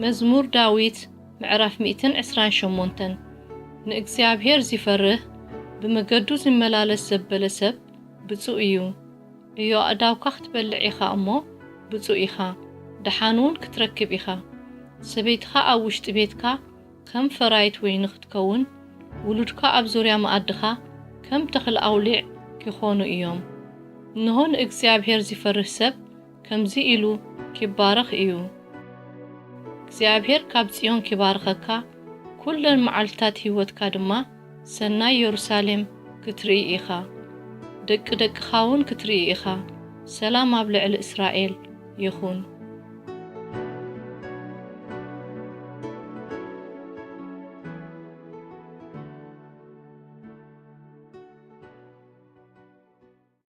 መዝሙር ዳዊት ምዕራፍ ሚእትን ዕስራን ሸሞንተን። ንእግዚኣብሔር ዚፈርህ፣ ብመገዱ ዚመላለስ ዘበለ ሰብ ብፁእ እዩ። ዕዮ ኣእዳውካ ክትበልዕ ኢኻ እሞ ብፁእ ኢኻ፣ ደሓንውን ክትረክብ ኢኻ። ሰበይትኻ ኣብ ውሽጢ ቤትካ ከም ፈራይት ወይኒ ክትከውን፣ ውሉድካ ኣብ ዙርያ መኣድኻ ከም ተኽሊ ኣውሊዕ ኪኾኑ እዮም። እንሆ ንእግዚኣብሔር ዚፈርህ ሰብ ከምዚ ኢሉ ኪባረኽ እዩ። እግዚኣብሔር ካብ ጽዮን ኪባርኸካ፣ ኩለን መዓልትታት ህይወትካ ድማ ሰናይ የሩሳሌም ክትርኢ ኢኻ። ደቂ ደቅኻውን ክትርኢ ኢኻ። ሰላም ኣብ ልዕሊ እስራኤል ይኹን።